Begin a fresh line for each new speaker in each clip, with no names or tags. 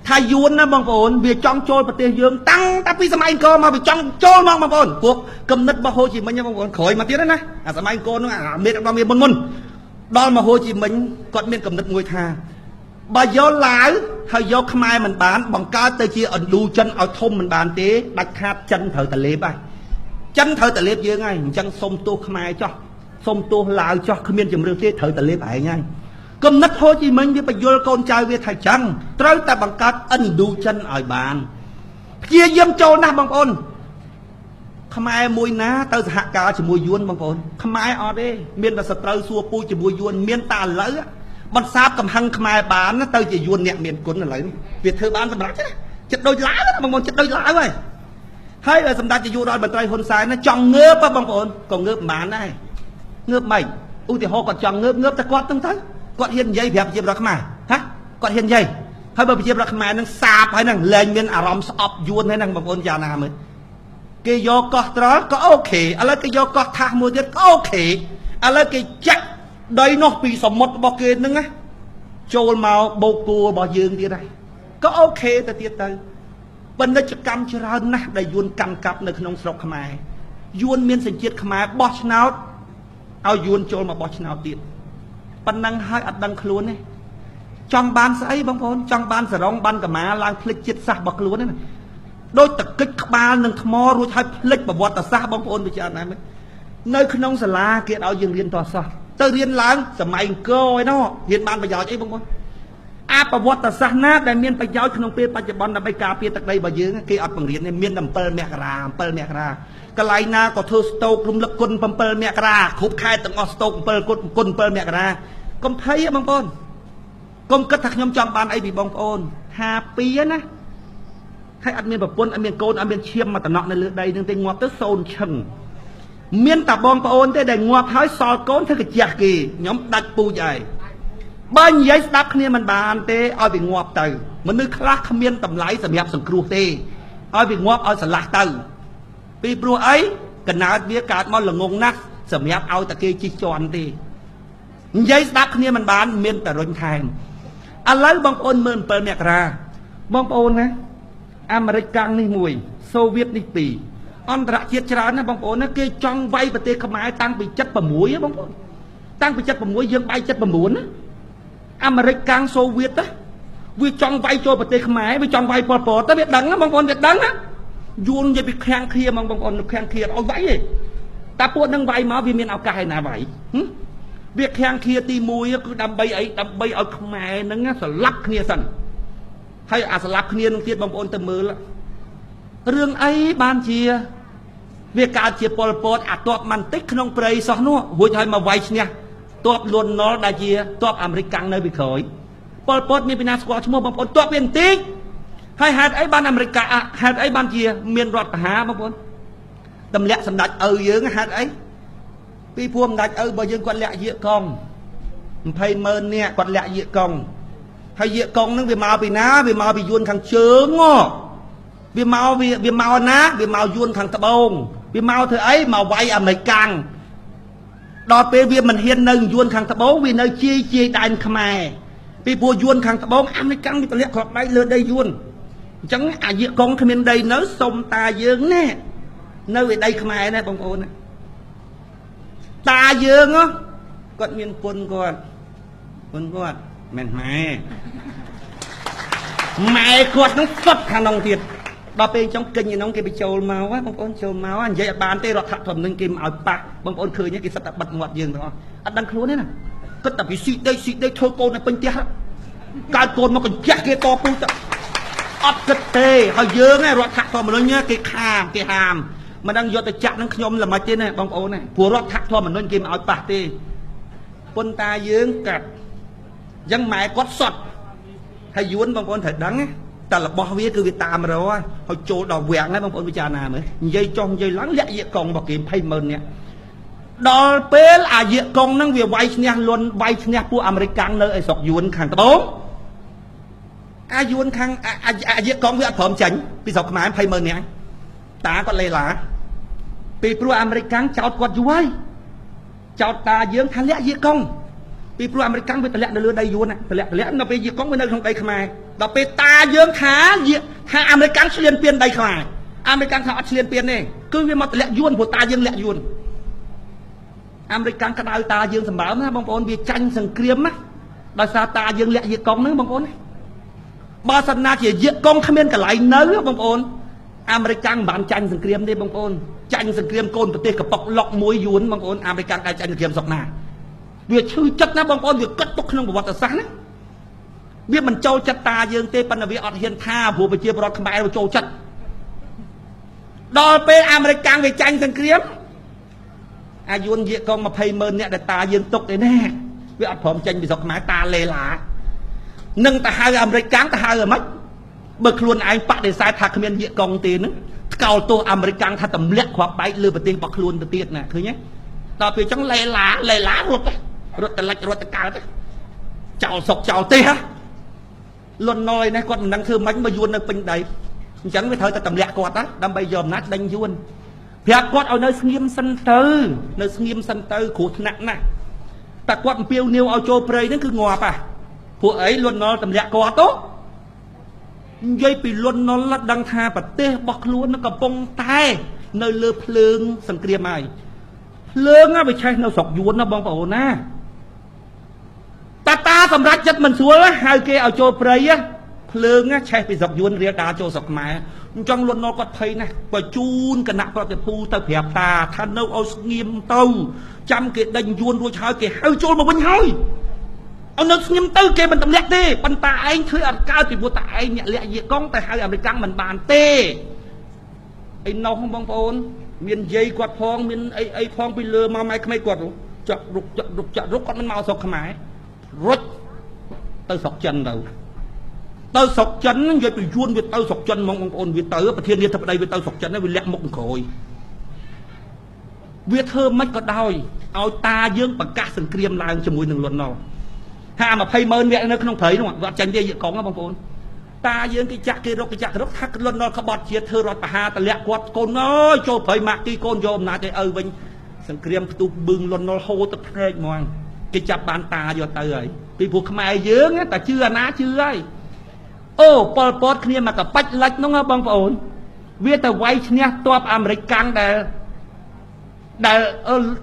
ថាយួនណាបងប្អូនវាចង់ចូលប្រទេសយើងតាំងតែពីសម័យអង្គរមកវាចង់ចូលមកបងប្អូនពួកគំនិតរបស់ហូជីមិញបងប្អូនក្រោយមកទៀតណាអាសម័យអង្គរនោះអាមេដឹកនាំវាមុនមុនដល់មកហូជីមិញគាត់មានគំនិតមួយថាបើយកឡាវហើយយកខ្មែរមិនបានបង្កើតទៅជាឥណ្ឌូចិនឲ្យធំមិនបានទេដាច់ខាតចិនត្រូវតែលេបហើយចិនត្រូវតែលេបយើងហើយអញ្ចឹងសុំទោសខ្មែរចោះសុំទោសឡាវចោះគ្មានជំរឿទេត្រូវតែលេបឯងហើយគំនិតហូជីមិញវាបញ្យល់កូនចៅវាថាចឹងត្រូវតែបង្កើតឥណ្ឌូចិនឲ្យបានព្យាយាមចូលណាស់បងប្អូនខ្មែរមួយណាទៅសហការជាមួយយួនបងប្អូនខ្មែរអត់ទេមានតែសត្រូវសួរពូជាមួយយួនមានតែឥឡូវបន្សាបកំហឹងខ្មែរបានទៅជាយួនអ្នកមានគុណឥឡូវវាធ្វើបានសម្រាប់ណាចិត្តដូចឡាវបងប្អូនចិត្តដូចឡាវហើយហើយសម្ដេចនាយករដ្ឋមន្ត្រីហ៊ុនសែនចង់ងើបបងប្អូនក៏ងើបមិនបានដែរងើបមិនឧទាហរណ៍គាត់ចង់ងើបងើបតែគាត់ហ្នឹងទៅគាត់ហ៊ាននិយាយប្រាប់ប្រជាពលរដ្ឋខ្មែរហាគាត់ហ៊ាននិយាយហើយបើប្រជាពលរដ្ឋខ្មែរនឹងសាបហើយនឹងលែងមានអារម្មណ៍ស្អប់យួនហើយនឹងបងប្អូនយ៉ាងណាមើលគេយកកោះត្រល់ក៏អូខេឥឡូវគេយកកោះថាសមួយទៀតក៏អូខេឥឡូវគេចាក់ដីនោះពីសមុទ្ររបស់គេហ្នឹងណាចូលមកបោកគួររបស់យើងទៀតហើយក៏អូខេទៅទៀតទៅពាណិជ្ជកម្មច្រើនណាស់ដែលយួនកាន់កាប់នៅក្នុងស្រុកខ្មែរយួនមានសញ្ជាតិខ្មែរបោះឆ្នោតឲ្យយួនចូលមកបោះឆ្នោតទៀតប៉ុណ្ណឹងហើយអត់ដឹងខ្លួនទេចង់បានស្អីបងប្អូនចង់បានសរងបានកម្មាឡើងភ្លេចជាតិសាសន៍របស់ខ្លួនណាដូចតកិច្ចក្បាលនឹងថ្មរួចហើយភ្លេចប្រវត្តិសាស្ត្របងប្អូនពិចារណាមើលនៅក្នុងសាលាគេឲ្យយើងរៀនតសោះទៅរៀនឡើងសម័យអង្គរឯណោះរៀនបានប្រយោជន៍អីបងប្អូនអាប្រវត្តិសាស្ត្រណាដែលមានប្រយោជន៍ក្នុងពេលបច្ចុប្បន្នដើម្បីការពារទឹកដីរបស់យើងគេអត់បង្រៀនទេមានតែ7មករា7មករាកន្លែងណាក៏ធ្វើស្តូករំលឹកគុណ7មករាគ្រប់ខេត្តទាំងអស់ស្តូក7គុណគុណ7មករាកុំភ័យបងប្អូនកុំគិតថាខ្ញុំចង់បានអីពីបងប្អូន52ណាហើយអត់មានប្រពន្ធអត់មានកូនអត់មានឈាមមកតំណក់នៅលើដីនឹងទេងាប់ទៅសូនឈឹងមានតែបងប្អូនទេដែលងាប់ហើយសល់កូនធ្វើកាជះគេខ្ញុំដាច់ពូជហើយបើនិយាយស្ដាប់គ្នាមិនបានទេឲ្យវាងាប់ទៅមនុស្សខ្លះគ្មានតម្លៃសម្រាប់សង្គ្រោះទេឲ្យវាងាប់ឲ្យស្រឡះទៅពីព្រោះអីកណើតវាកើតមកល្ងងណាស់សម្រាប់ឲ្យតែគេជិះជាន់ទេនិយាយស្ដាប់គ្នាមិនបានមានតែរុញថែមឥឡូវបងប្អូនមើល7មករាបងប្អូនណាអាមេរិកកាំងនេះមួយសូវៀតនេះពីរអន្តរជាតិច្រើនណាបងប្អូនណាគេចង់វាយប្រទេសខ្មែរតាំងពី76បងប្អូនតាំងពី76យើងបាយ79ណាអាមេរិកកាំងសូវៀតណាវាចង់វាយចូលប្រទេសខ្មែរវាចង់វាយប៉ុលពតទៅវាដឹងណាបងប្អូនវាដឹងណាយួននិយាយពីខាំងឃាហ្មងបងប្អូនខាំងឃាឲ្យវាយទេតែពួកនឹងវាយមកវាមានឱកាសឯណាវាយវាខាំងឃាទី1គឺដើម្បីអីដើម្បីឲ្យខ្មែរនឹងស្លាប់គ្នាសិនហើយអាស្លាប់គ្នានឹងទៀតបងប្អូនទៅមើលរឿងអីបានជាវាកើតជាប៉ុលពតអាតបមិនតិចក្នុងព្រៃសោះនោះរួចហើយមកវាយឈ្នះតបលួនណុលដែលជាតបអាមេរិកកាំងនៅពីក្រោយប៉ុលពតមានពីណាស្គាល់ឈ្មោះបងប្អូនតបវាបន្តិចហើយហេតុអីបានអាមេរិកហេតុអីបានជាមានរដ្ឋប្រហារបងប្អូនទម្លាក់សម្ដេចឪយើងហេតុអីពីព្រោះសម្ដេចឪរបស់យើងគាត់លាក់យាកកង20ម៉ឺននាក់គាត់លាក់យាកកងហើយយាកកងហ្នឹងវាមកពីណាវាមកពីយួនខាងជើងវាមកវាមកណាវាមកយួនខាងត្បូងវាមកធ្វើអីមកវាយអាមេរិកកាំងដល់ពេលវាមិនហ៊ាននៅយួនខាងត្បូងវានៅជាយជាយដែនខ្មែរពីព្រោះយួនខាងត្បូងអាមេរិកកាំងវាទម្លាក់គ្រាប់បែកលើដីយួនអញ្ចឹងអាយាកងគ្មានដីនៅសុំតាយើងណែនៅឯដីខ្មែរណែបងប្អូនតាយើងគាត់មានពុនគាត់ពុនគាត់មិនម៉ែម៉ែគាត់នឹងសុតខាងនោះទៀតដល់ពេលអញ្ចឹងកិញឯនោះគេបញ្ចូលមកបងប្អូនចូលមកនិយាយអត់បានទេរដ្ឋធម្មនុញ្ញគេមិនឲ្យប៉ះបងប្អូនឃើញគេសិតតែបិទមាត់យើងទាំងអស់អត់ដឹងខ្លួនទេណាគិតតែពីស៊ីដេកស៊ីដេកធ្វើកូនឲ្យពេញផ្ទះកើតកូនមកកញ្ជះគេតពូជអត់គិតទេហើយយើងរដ្ឋធម្មនុញ្ញគេខាមគេហាមមិនដឹងយកទៅចាក់នឹងខ្ញុំល្មិចទេណាបងប្អូនណាព្រោះរដ្ឋធម្មនុញ្ញគេមិនឲ្យប៉ះទេប៉ុន្តែយើងកាត់អញ្ចឹងម៉ែគាត់សុតហើយយួនបងប្អូនត្រូវដឹងណាតែរបស់វាគឺវាតាមរកហើយចូលដល់វាំងហើយបងប្អូនពិចារណាមើលនិយាយចុះនិយាយឡើងលាក់យាកងរបស់គេ20ម៉ឺននាក់ដល់ពេលអាយាកងហ្នឹងវាវាយឈ្នះលុនវាយឈ្នះពួកអាមេរិកកាំងនៅឯស្រុកយួនខាងត្បូងអាយួនខាងអាយាកងវាអត់ព្រមចាញ់ពីស្រុកខ្មែរ20ម៉ឺននាក់តាគាត់លេឡាពីព្រោះអាមេរិកកាំងចោតគាត់យូរហើយចោតតាយើងថាលាក់យាកង ពីព្រោះអាមេរិកវាតម្លាក់នៅលើដីយួនតម្លាក់តម្លាក់នៅពេលយៀកុងវានៅក្នុងដីខ្មែរដល់ពេលតាយើងថាថាអាមេរិកឈ្លានពានដីខ្មែរអាមេរិកថាអត់ឈ្លានពានទេគឺវាមកតម្លាក់យួនព្រោះតាយើងលាក់យួនអាមេរិកក្តៅតាយើងសម្បើមណាបងប្អូនវាចាញ់សង្គ្រាមណាដោយសារតាយើងលាក់យៀកុងហ្នឹងបងប្អូនបើសិនណាជាយៀកុងគ្មានកន្លែងនៅបងប្អូនអាមេរិកមិនបានចាញ់សង្គ្រាមទេបងប្អូនចាញ់សង្គ្រាមកូនប្រទេសកប៉ុកលុកមួយយួនបងប្អូនអាមេរិកដែលចាញ់សង្គ្រាមស្រុកណាវាឈឺចិត្តណាបងប្អូនវាគិតទុកក្នុងប្រវត្តិសាស្ត្រណាវាមិនចូលចិត្តតាយើងទេប៉ុន្តែវាអត់ហ៊ានថាព្រោះប្រជាពលរដ្ឋខ្មែរវាចូលចិត្តដល់ពេលអាមេរិកវាចាញ់សង្គ្រាមអាយួនយៀកុង20ម៉ឺនអ្នកដែលតាយើងទុកឯណាវាអត់ព្រមចេញពីស្រុកខ្មែរតាលេឡានឹងទៅហៅអាមេរិកទៅហៅអាម៉េចបើខ្លួនឯងបដិសេធថាគ្មានយៀកុងទេហ្នឹងថ្កោលទោសអាមេរិកថាទម្លាក់គ្រាប់បែកលើប្រទេសរបស់ខ្លួនទៅទៀតណាឃើញទេដល់ពេលអញ្ចឹងលេឡាលេឡារត់រត់តលិចរត់តកើតចោលសុកចោលទេហ៎លន់ណយនេះគាត់មិនដឹងធ្វើម៉េចមកយួននៅពេញដីអញ្ចឹងវាត្រូវតែទម្លាក់គាត់ណាដើម្បីយកអំណាចដេញយួនប្រាប់គាត់ឲ្យនៅស្ងៀមសិនទៅនៅស្ងៀមសិនទៅគ្រោះថ្នាក់ណាស់តែគាត់អំពាវនាវឲ្យចូលព្រៃហ្នឹងគឺងាប់ហ่ะពួកអីលន់ណុលទម្លាក់គាត់ទៅនិយាយពីលន់ណុលដឹងថាប្រទេសរបស់ខ្លួននឹងកំពុងតែនៅលើភ្លើងសង្គ្រាមហើយភ្លើងវាឆេះនៅស្រុកយួនណាបងប្អូនណាតាតាសម្រាប់ចិត្តមិនស្រួលហៅគេឲ្យចូលព្រៃភ្លើងឆេះពីស្រុកយួនរៀលដាចូលស្រុកខ្មែរអញ្ចឹងលន់ណុលគាត់ភ័យណាស់បញ្ជូនគណៈប្រតិភូទៅប្រាប់តាថានៅឲ្យស្ងៀមទៅចាំគេដេញយួនរួចហើយគេហៅចូលមកវិញហើយឲ្យនៅស្ងៀមទៅគេមិនទម្លាក់ទេប៉ុន្តែឯងធ្វើអត់កើតពីព្រោះតែឯងអ្នកលាក់យៀកុងតែហៅអាមេរិកមិនបានទេឯណោះបងប្អូនមានយាយគាត់ផងមានអីអីផងពីលើមកម៉ែក្មេកគាត់ចាក់រុកចាក់រុកចាក់រុកគាត់មិនមកស្រុកខ្មែររុចទៅស្រុកចិនទៅទៅស្រុកចិននិយាយពីយួនវាទៅស្រុកចិនហ្មងបងប្អូនវាទៅប្រធានាធិបតីវាទៅស្រុកចិនវាលាក់មុខក្រោយវាធ្វើមិនក៏ដោយឲ្យតាយើងប្រកាសសង្គ្រាមឡើងជាមួយនឹងលន់ណុលថា20ម៉ឺនវានៅក្នុងព្រៃនោះវាអត់ចាញ់ទេយកុងបងប្អូនតាយើងគេចាក់គេរកគេចាក់គេរកថាលន់ណុលក្បត់ជាតិធ្វើរដ្ឋបហាតលាក់គាត់កូនអើយចូលព្រៃម៉ាក់ទីកូនយកអំណាចឲ្យឪវិញសង្គ្រាមផ្ទុះបឹងលន់ណុលហូរទឹកភ្នែកហ្មងគេចាប់បានតាយកទៅហើយពីព្រោះខ្មែរយើងតែជឿអាណាជឿហើយអូប៉ុលពតគ្នាមកកបាច់លិចនោះបងប្អូនវាទៅវាយឈ្នះទ័ពអាមេរិកកាំងដែល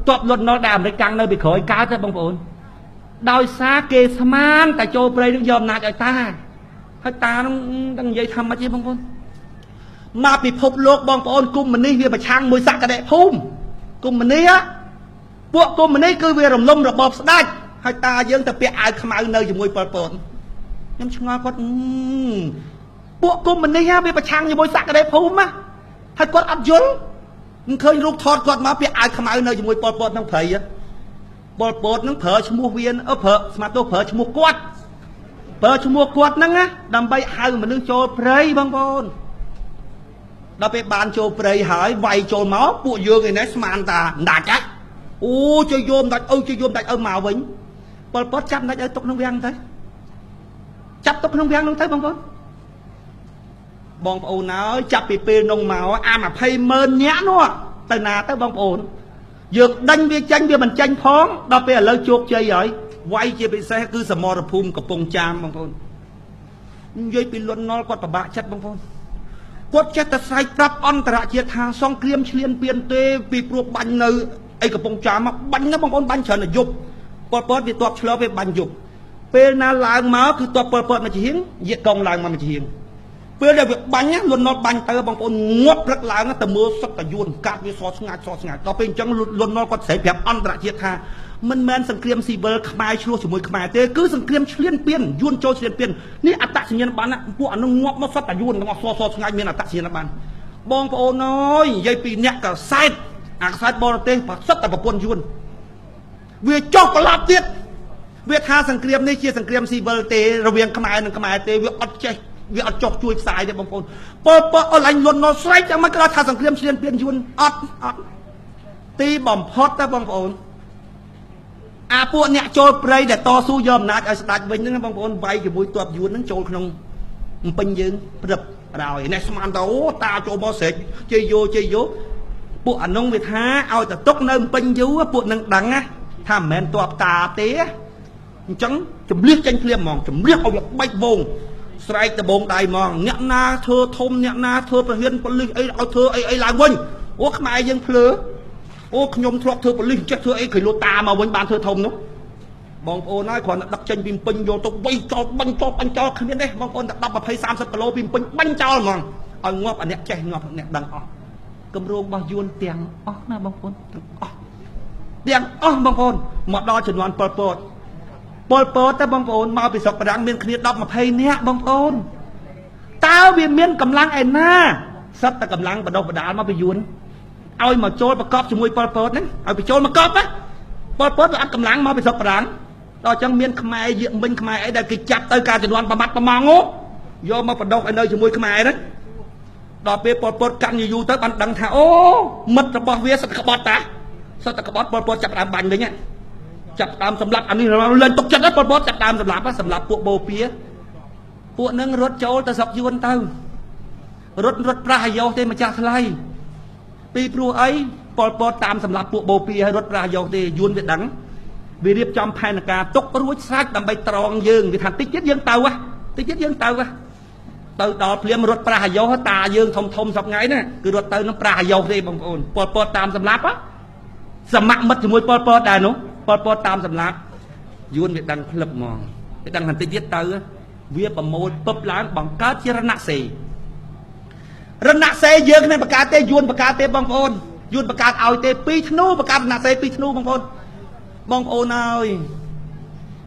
ទ័ពលន់ណុលដែលអាមេរិកកាំងនៅពីក្រោយកើតទេបងប្អូនដោយសារគេស្មានតែចូលព្រៃនឹងយកអំណាចឲ្យតាហើយតានឹងដឹងនិយាយថាម៉េចទេបងប្អូនមកពិភពលោកបងប្អូនកុម្មុយនីសវាប្រឆាំងមួយសក្តិភូមិកុម្មុយនីសពួកកុម្មុយនីសគឺវារំលំរបបស្ដេចហើយតាយើងទៅពាក់អាវខ្មៅនៅជាមួយប៉ុលពតខ្ញុំឆ្ងល់គាត់ពួកកុម្មុយនីសវាប្រឆាំងជាមួយសក្តិភូមិហើយគាត់អត់យល់មិនឃើញរូបថតគាត់មកពាក់អាវខ្មៅនៅជាមួយប៉ុលពតក្នុងព្រៃប៉ុលពតនឹងប្រើឈ្មោះវាប្រើស្មាតទោសប្រើឈ្មោះគាត់ប្រើឈ្មោះគាត់ហ្នឹងណាដើម្បីហៅមនុស្សចូលព្រៃបងប្អូនដល់ពេលបានចូលព្រៃហើយវាយចូលមកពួកយើងឯនេះស្មានតាមិនដាច់ហ៎អូជួយយមដាច់ឪជួយយមដាច់ឪមកវិញប៉ុលពតចាប់ដាច់ឪទុកក្នុងវាំងទៅចាប់ទុកក្នុងវាំងនោះទៅបងប្អូនបងប្អូនហើយចាប់ពីពេលនោះមកអា20ម៉ឺននាក់នោះទៅណាទៅបងប្អូនយើងដេញវាចេញវាមិនចេញផងដល់ពេលឥឡូវជោគជ័យហើយវាយជាពិសេសគឺសមរភូមិកំពង់ចាមបងប្អូននិយាយពីលន់ណុលគាត់ពិបាកចិត្តបងប្អូនគាត់ចេះតែស្រែកប្រាប់អន្តរជាតិថាសង្គ្រាមឈ្លានពានទេពីព្រោះបាញ់នៅអីកំពង់ចាមមកបាញ់ណាបងប្អូនបាញ់ច្រើនតែយប់ប៉ុលពតវាតបឆ្លើវាបាញ់យប់ពេលណាឡើងមកគឺតបប៉ុលពតមកជាហៀងយាកងឡើងមកជាហៀងពេលដែលវាបាញ់លន់ណុលបាញ់ទៅបងប្អូនងាប់ព្រឹកឡើងទៅមើលសុទ្ធតែយួនកាត់វាសស្ងាត់សស្ងាត់ដល់ពេលអញ្ចឹងលន់ណុលគាត់ស្រែកប្រាប់អន្តរជាតិថាមិនមែនសង្គ្រាមស៊ីវិលខ្មែរឆ្លោះជាមួយខ្មែរទេគឺសង្គ្រាមឈ្លានពានយួនចូលឈ្លានពាននេះអត្តសញ្ញាណប័ណ្ណពួកអានោះងាប់មកសុទ្ធតែយួនទាំងអស់សសស្ងាត់មានអត្តសញ្ញាណប័ណ្ណបងប្អូនអើយនិយាយពីអ្នកកសែតអាកសែតបរទេសសុទ្ធតែប្រពន្ធយួនវាចុះប្រឡាប់ទៀតវាថាសង្គ្រាមនេះជាសង្គ្រាមស៊ីវិលទេរវាងខ្មែរនិងខ្មែរទេវាអត់ចេះវាអត់ចុះជួយផ្សាយទេបងប្អូនប៉ុលពតអឡាញលន់ណុលស្រែកចាំមិនក៏ថាសង្គ្រាមឈ្លានពានយួនអត់អត់ទីបំផុតតែបងប្អូនអាពួកអ្នកចូលព្រៃដែលតស៊ូយកអំណាចឲ្យស្ដេចវិញហ្នឹងបងប្អូនវាយជាមួយទ័ពយួនហ្នឹងចូលក្នុងពេញយើងព្រឹបដោយនេះស្មានតអូតាចូលមកស្រែកជ័យយោជ័យយោពួកអានោះវាថាឲ្យតែទុកនៅពេញយូរពួកនឹងដឹងណាថាមិនមែនទ័ពតាទេ អញ្ចឹងជំលះចេញភ្លាមហ្មងជំលះឲ្យវាបែកវងស្រែកដបងដៃហ្មងអ្នកណាធ្វើធំអ្នកណាធ្វើប្រហ៊ានប៉ូលីសអីឲ្យធ្វើអីអីឡើងវិញអូខ្មែរយើងភ្លើអូខ្ញុំធ្លាប់ធ្វើប៉ូលីសចេះធ្វើអីគេលូតាមកវិញបានធ្វើធំនោះបងប្អូនហើយគ្រាន់តែដឹកចេញពីពេញយកទៅវៃចោលបាញ់ចោលបាញ់ចោលគ្មានទេបងប្អូនតែ10 20 30គីឡូពីពេញបាញ់ចោលហ្មងឲ្យងាប់អាអ្នកចេះងាប់អ្នកដឹងអស់គម្រោងរបស់យួនទាំងអស់ណាបងប្អូនទាំងអស់ទាំងអស់បងប្អូនមកដល់ចំនួនប៉ុលពតប៉ុលពតតែបងប្អូនមកពីស្រុកបារាំងមានគ្នា10 20នាក់បងប្អូនតើវាមានកម្លាំងឯណាសិតតែកម្លាំងបដិបដាលមកពីយួនឲ្យមកចូលប្រកបជាមួយប៉ុលពតហ្នឹងឲ្យបញ្ចូលមកកប់ណាប៉ុលពតវាអត់កម្លាំងមកពីស្រុកបារាំងដល់អញ្ចឹងមានខ្មែរយាកមិញខ្មែរអីដែលគេចាប់ទៅការចំនួនប្រមាត់ប្រម៉ងយកមកបដិឲ្យនៅជាមួយខ្មែរហ្នឹងដល់ពេលប៉ុលពតកាន់យូរទៅបានដឹងថាអូមិត្តរបស់វាសិតក្បត់តាសិតតែក្បត់ប៉ុលពតចាប់ដើមបាញ់វិញចាប់ដើមសម្លាប់អានេះលេងទុកចិត្តប៉ុលពតចាប់ដើមសម្លាប់សម្លាប់ពួកបូព៌ាពួកនឹងរត់ចូលទៅស្រុកយួនទៅរត់ប្រាស់អាយុទេម្ចាស់ថ្លៃពីព្រោះអីប៉ុលពតតាមសម្លាប់ពួកបូព៌ាឲ្យរត់ប្រាស់អាយុទេយួនវាដឹងវារៀបចំផែនការទុករួចស្រេចដើម្បីត្រងយើងវាថាតិចទៀតយើងទៅតិចទៀតយើងទៅទៅដល់ភ្លាមរត់ប្រាស់អាយុតាយើងធំធំសប្ងៃណាគឺរត់ទៅនឹងប្រាស់អាយុទេបងប្អូនប៉ុលពតតាមសម្លាប់សមមិត្តជាមួយប៉ុលពតដែរនោះប៉ុលពតតាមសម្លាប់យួនវាដឹងផ្លឹបហ្មងវាដឹងថាតិចទៀតទៅវាប្រមូលពឹបឡើងបង្កើតជារណសេរណសេយើងគ្មានបង្កើតទេយួនបង្កើតទេបងប្អូនយួនបង្កើតឲ្យទេពីរធ្នូបង្កើតរណសេពីរធ្នូបងប្អូនបងប្អូនហើយ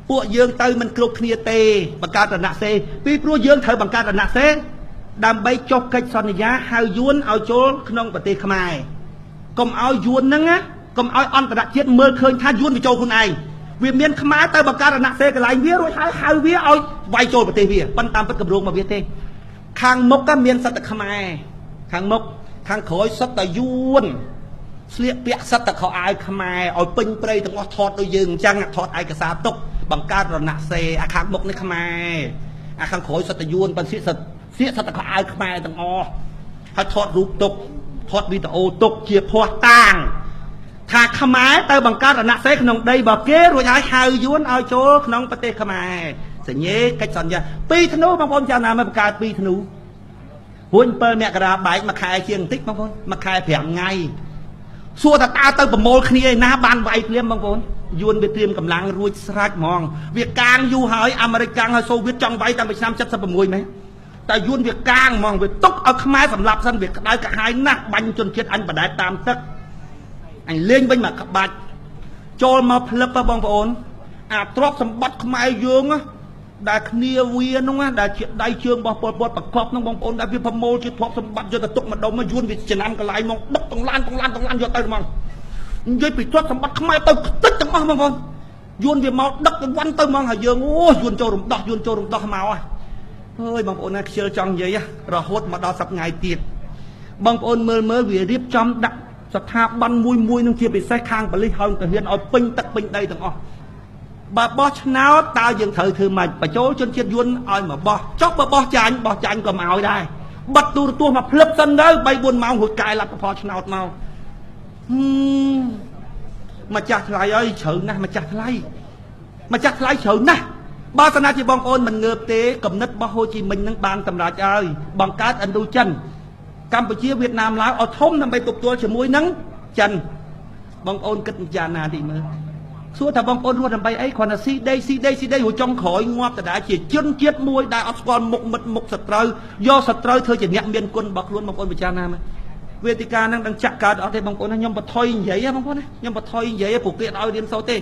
ពួកយើងទៅមិនគ្រប់គ្នាទេបង្កើតរណសេពីព្រោះយើងត្រូវបង្កើតរណសេដើម្បីចុះកិច្ចសន្យាហៅយួនឲ្យចូលក្នុងប្រទេសខ្មែរកុំឲ្យយួនហ្នឹងណាកុំឲ្យអន្តរជាតិមើលឃើញថាយួនវាចូលខ្លួនឯងវាមានខ្មែរទៅបង្កើតរណសេកន្លែងវារួចហើយហៅវាឲ្យវាយចូលប្រទេសវាប៉ុន្តែតាមពិតគម្រោងមកវាទេខាងមុខក៏មានសិទ្ធិខ្មែរខាងមុខខាងក្រោយសិទ្ធិតែយួនស្លៀកពាក់សិទ្ធិតែខោអាវខ្មែរឲ្យពេញព្រៃទាំងអស់ថតដូចយើងអញ្ចឹងថតឯកសារទុកបង្កើតរណសេអាខាងមុខនេះខ្មែរអាខាងក្រោយសិទ្ធិយួនប៉ុន្តែស្លៀកសិទ្ធិតែខោអាវខ្មែរទាំងអស់ហើយថតរូបទុកថតវីដេអូទុកជាភស្តុតាងថាខ្មែរទៅបង្កើតរណសេក្នុងដីរបស់គេរួចហើយហៅយួនឲ្យចូលក្នុងប្រទេសខ្មែរសញ្ញេកិច្ចសន្យាពីរធ្នូបងប្អូនចាំណាមកបង្កើតពីរធ្នូរួច7មករាបែកមួយខែជាងបន្តិចបងប្អូនមួយខែ5ថ្ងៃសួរថាតើទៅប្រមូលគ្នាឯណាបានវាយភ្លាមបងប្អូនយួនវាត្រៀមកម្លាំងរួចស្រេចហ្មងវាកាងយូរហើយអាមេរិកកាងហើយសូវៀតចង់វាយតាំងពីឆ្នាំ76មែនតែយួនវាកាងហ្មងវាទុកឲ្យខ្មែរសម្លាប់សិនវាក្តៅក្រហាយណាស់បាញ់ជនជាតិអញបដែតតាមទឹកអញលេងវិញមកក្បាច់ចូលមកផ្លឹបបងប្អូនអាទ្រព្យសម្បត្តិខ្មែរយើងដែលគ្នាវានោះដែលជាដៃជើងរបស់ប៉ុលពតប្រកបនោះបងប្អូនដែលវាប្រមូលជាទ្រព្យសម្បត្តិយកទៅទុកម្ដុំយួនវាចំណាំកន្លែងមកដឹកទាំងឡានទាំងឡានទាំងឡានយកទៅហ្មងនិយាយពីទ្រព្យសម្បត្តិខ្មែរទៅខ្ទេចទាំងអស់បងប្អូនយួនវាមកដឹកទៅវ៉ាន់ទៅហ្មងហើយយើងអូយួនចូលរំដោះយួនចូលរំដោះមកហើយបងប្អូនណាខ្ជិលចង់និយាយរហូតមកដល់សប្តាហ៍ទៀតបងប្អូនមើលមើលវារៀបចំដាក់ស្ថាប័នមួយមួយនឹងជាពិសេសខាងប៉ូលីសហើយទាហានឲ្យពេញទឹកពេញដីទាំងអស់បើបោះឆ្នោតតើយើងត្រូវធ្វើម៉េចបញ្ចូលជនជាតិយួនឲ្យមកបោះចុះបើបោះចាញ់បោះចាញ់ក៏មកឲ្យដែរបិទទូរទស្សន៍មកភ្លឹបសិនទៅ3 4ម៉ោងរួចកែលទ្ធផលឆ្នោតមកម្ចាស់ថ្លៃអើយជ្រៅណាស់ម្ចាស់ថ្លៃម្ចាស់ថ្លៃជ្រៅណាស់បើសិនណាជាបងប្អូនមិនងើបទេគំនិតរបស់ហូជីមិញនឹងបានសម្រេចហើយបង្កើតឥណ្ឌូចិនកម្ពុជាវៀតណាមឡាវឲ្យធំដើម្បីទប់ទល់ជាមួយនឹងចិនបងប្អូនគិតពិចារណាតិចមើលសួរថាបងប្អូនរស់ដើម្បីអីគ្រាន់តែស៊ីដីស៊ីដីស៊ីដីរួចចុងក្រោយងាប់ដដែលជាជនជាតិមួយដែលអត់ស្គាល់មុខមិត្តមុខសត្រូវយកសត្រូវធ្វើជាអ្នកមានគុណរបស់ខ្លួនបងប្អូនពិចារណាមើលវេទិកានឹងដឹងចាក់កើតអត់ទេបងប្អូនខ្ញុំបថុយនិយាយបងប្អូនណាខ្ញុំបថុយនិយាយពួកគេអត់ឲ្យរៀនសូត្រទេ